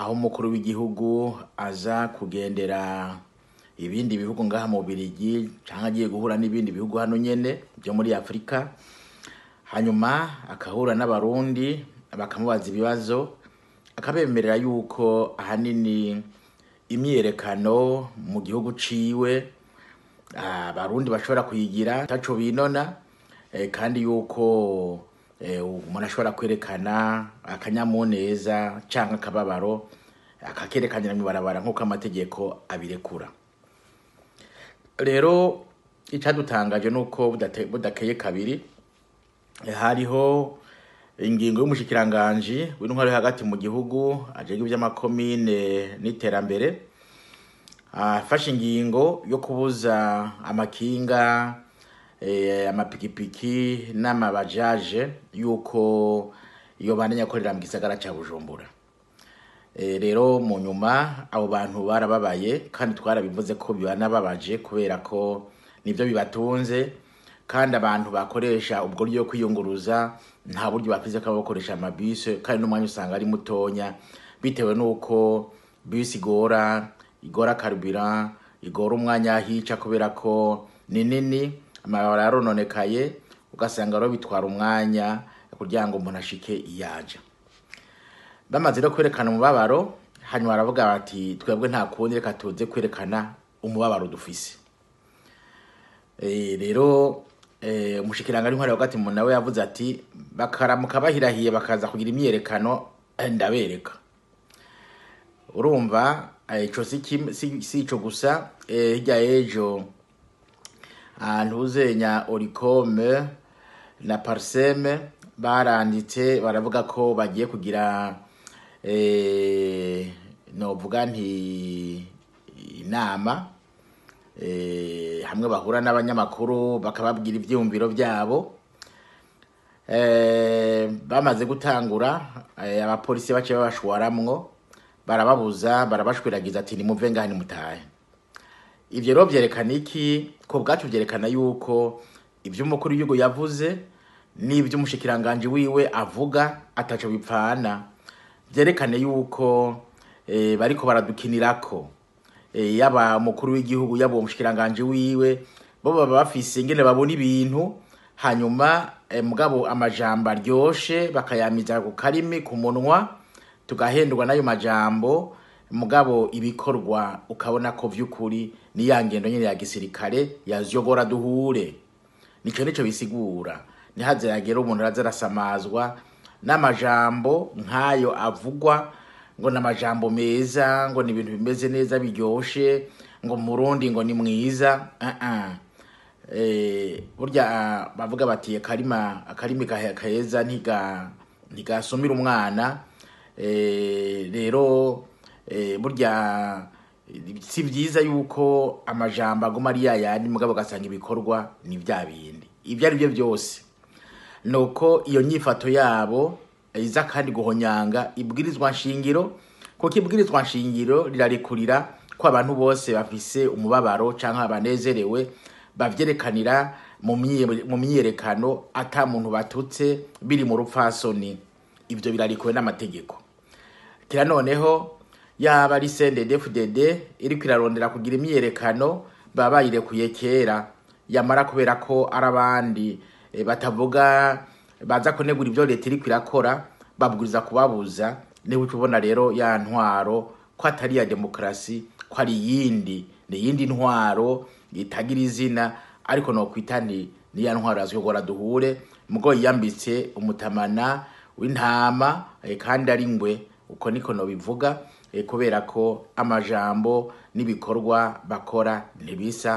Aho umukuru w'igihugu aza kugendera ibindi bihugu ngaha mu Bubirigi, canke agiye guhura n'ibindi bihugu hano nyene vyo muri Afrika, hanyuma akahura n'abarundi bakamubaza ibibazo, akabemerera yuko ahanini imyiyerekano mu gihugu ciwe abarundi bashobora kuyigira taco binona, kandi yuko umuntu ashobora kwerekana akanyamuneza canke akababaro akakerekanira mw'ibarabara nk'uko amategeko abirekura. Rero icadutangaje nuko budakeye kabiri hariho ingingo y'umushikiranganji w'intwaro yo hagati mu gihugu ajejwe ivy'amakomine n'iterambere, afashe ingingo yo kubuza amakinga, amapikipiki n'amabajaje yuko iyo bandanya akorera mu gisagara ca Bujumbura. Rero mu nyuma abo bantu barababaye, kandi twarabivuze ko bibanababaje kubera ko nivyo bibatunze, kandi abantu bakoresha ubwo buryo kwiyunguruza nta buryo bafise ko bakoresha amabisi, kandi n'umwanya usanga ari mutonya bitewe nuko bisi igora carburant, igora umwanya hica kubera ko ni nini, amabarabara yarononekaye, ugasanga rero bitwara umwanya kugira ngo umuntu ashike iyaja. Bamaze rero kwerekana umubabaro, hanyuma baravuga bati twebwe nta kundi, reka tuze kwerekana umubabaro dufise. Rero umushikiranganji w'intwaro hagati mu nawe yavuze ati bakaramuka bahirahiye bakaza kugira imyiyerekano, ndabereka. Urumva ico si ico gusa, hirya y'ejo ntuzenya Oricome na Parseme baranditse baravuga ko bagiye kugira novuga nti inama, hamwe bahura n'abanyamakuru bakababwira ivyiyumviro vyabo. Bamaze gutangura, abapolisi baciye babashwaramwo, barababuza, barabashwiragiza ati nimuve ngaha nimutahe. Ivyo rero vyerekana iki? Ko bwacu vyerekana yuko ivyo umukuru w'igihugu yavuze n'ivyo umushikiranganji wiwe avuga ataco bipfana. Vyerekane yuko bariko baradukinirako. Yaba umukuru w'igihugu yaba umushikiranganji wiwe, bo baba bafise ingene babona ibintu, hanyuma mugabo amajambo aryoshe bakayamiza ku karimi ku munwa, tugahendwa n'ayo majambo, mugabo ibikorwa ukabona ko vy'ukuri ni ya ngendo nyene ya gisirikare yazyogora duhure. Nico nico bisigura, nihaze yagera umuntu araza arasamazwa n'amajambo nk'ayo avugwa ngo n'amajambo meza, ngo ni ibintu bimeze neza biryoshe, ngo Murundi ngo ni mwiza. Burya bavuga bati akarimi keza ntigasumira umwana. Rero burya si vyiza yuko amajambo aguma ari yayandi, mugabo ugasanga ibikorwa ni vya bindi. Ivyo ari vyo vyose nuko iyo nyifato yabo iza kandi guhonyanga ibwirizwa nshingiro, kuko ibwirizwa nshingiro rirarekurira ko abantu bose bafise umubabaro canke abanezerewe bavyerekanira mu myiyerekano ata muntu batutse, biri mu rupfasoni. Ivyo birarikuwe n'amategeko. Kira noneho yaba ari CNDD-FDD iriko irarondera kugira imyiyerekano, baba bayirekuye kera, yamara kubera ko ari abandi batavuga baza kunegura ivyo leta iriko irakora, babwiriza kubabuza. Niho uca ubona rero ya ntwaro ko atari iya demokarasi, ko ari iyindi, ni iyindi ntwaro itagira izina, ariko nokwita ni ya ntwaro yazwi duhure, mugo yiyambitse umutamana w'intama, kandi ari ngwe. Uko niko nobivuga, kubera ko amajambo n'ibikorwa bakora ntibisa.